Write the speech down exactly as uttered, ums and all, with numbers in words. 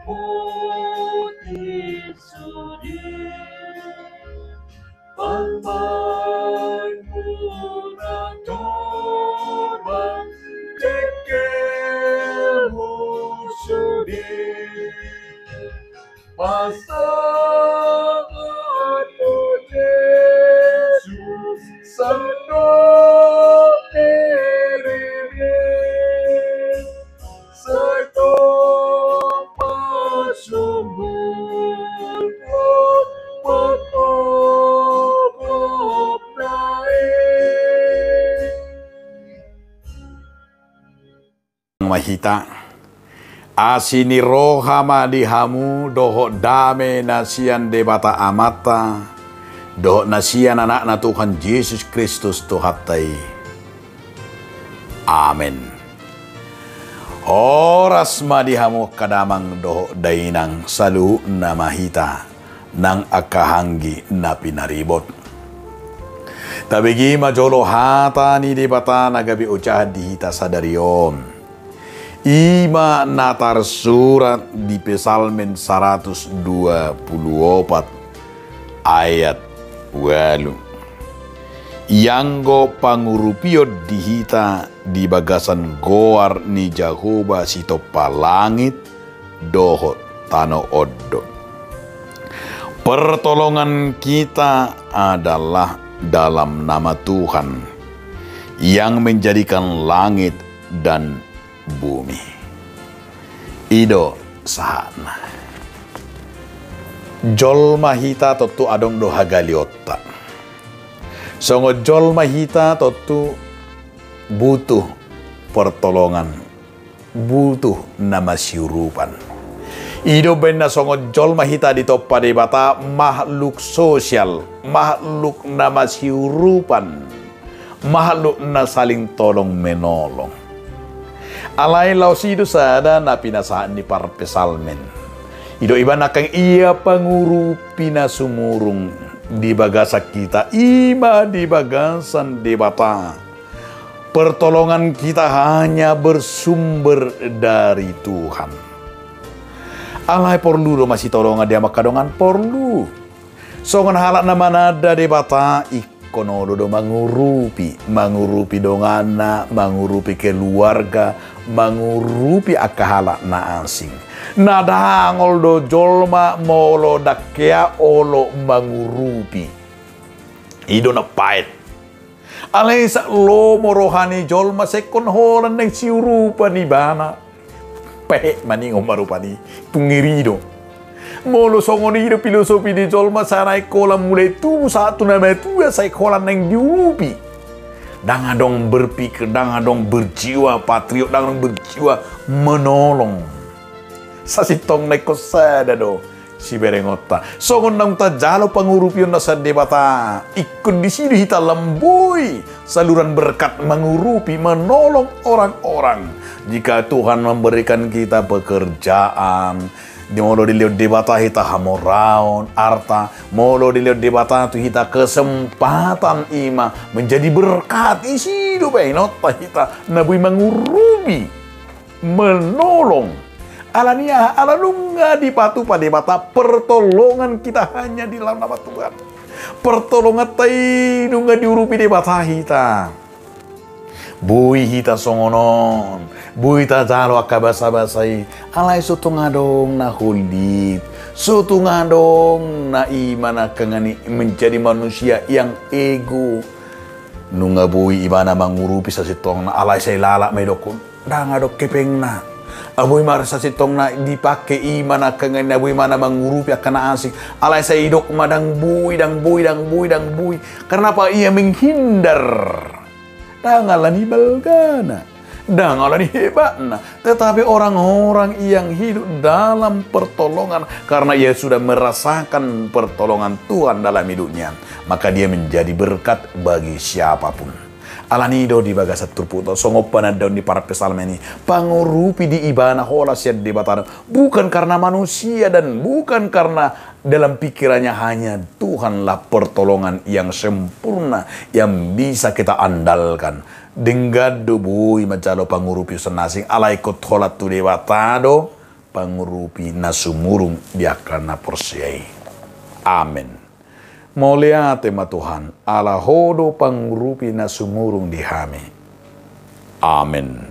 Putih sude, panpanmuna torang, jengkelmu sude. Pasahat Jesus, sandok dirimu, sandok pasumbur, pokok-pokok nae. Ma hita. Asi ni roha ma di hamu dohot dame na sian Debata Amanta dohot na sian Anakna Tuhan Jesus Kristus Tuhanta i. Amen. Horas ma di hamu angka damang dohot dainang, saluhutna ma hita nang angka anggi na pinaribot. Tabege ma jolo hata ni Debata na gabe ojahan di hita sadari on. I ma na tarsurat di Psalmen saratus dua pulu opat ayat ualu. Ianggo pangurupion di hita di bagasan goar ni Jahowa sitompa langit dohot tano on do. Pertolongan kita adalah dalam nama Tuhan yang menjadikan langit dan bumi. I do sahatna. Jolma hita tontu adong do hagalionta. Songon jolma hita tontu butuh pertolongan, butuh na masiurupan. I do umbaen na songon jolma hita ditompa Debata makhluk sosial, makhluk na masiurupan, makhluk na saling tolong menolong. Alai laos i do sada na pinasahat ni parpsalmen. I do ibana nangkin ia pangurupi na sumurung di bagasan hita, i ma di bagasan Debata. Pertolongan kita hanya bersumber dari Tuhan. Alai porlu do masitolongan di hamu angka dongan, porlu. Songon halak na mananda Debata, ingkon olo do mangurupi, mangurupi donganna, mangurupi keluarga, mangurupi angka halak na asing. Na dangol do jolma molo ndang hea olo mangurupi. I do na paet. Alai sahat lomo roha ni jolma, sai ingkon holan naeng siurupan ibana. Pehe maningon ma rupani, tung ngeri do. Molo songon i do filosofi ni jolma, sai naeng holan mulai tubu sahat tu na matua, sai holan naeng diurupi. Ndang adong berpikir, ndang adong berjiwa patriot, ndang adong berjiwa menolong. Sasintongna ingkon sada do siberengonta. Songon naung tajalo pangurupion na sian Debata, ingkon disi do hita lam boi saluran berkat, mangurupi, menolong orang-orang. Jika Tuhan memberikan kita pekerjaan, di molo dilehon Debata hita hamoraon, arta, molo dilehon Debata tu hita kesempatan, i ma menjadi berkat, disi do baenonta hita na boi mangurupi, menolong. Alani aha? Ala nunga dipatupa Debata, pertolongan kita hanya di dalam nama Tuhan. Pertolonganta i nunga diurupi Debata hita. Boi hita songon on, boi tajalo angka basabasa i, alai so tung adong na holit, so tung adong na i ma nangkin i menjadi manusia yang ego. Nunga boi ibana mangurupi sasintongna, alai sai lalap ma idokkon, ndang adong hepengna. Boi ma sasintongna dipake i ma nangkin i, na boi ma na mangurupi angka na asing, alai sai idok ma ndang boi, ndang boi, ndang boi, ndang boi. Karena apa? Ia menghindar. Ndang alani balgana, ndang alani hebatna, tetapi orang-orang yang hidup dalam pertolongan, karena ia sudah merasakan pertolongan Tuhan dalam hidupnya, maka dia menjadi berkat bagi siapapun. Alani do di bagasan turpukta, songon panandaon ni parpsalmen i, pangurupi di ibana holan sian Debata do, bukan karena manusia dan bukan karena dalam pikirannya, hanya Tuhanlah pertolongan yang sempurna, yang bisa kita andalkan. Denggan do boi manjalo pangurupion na asing, alai ingkon holan tu Debata do pangurupi na sumurung di angka na porsea i. Amen. Mauliate ma Tuhan, ala Ho do pangurupi na sumurung di hami. Amen.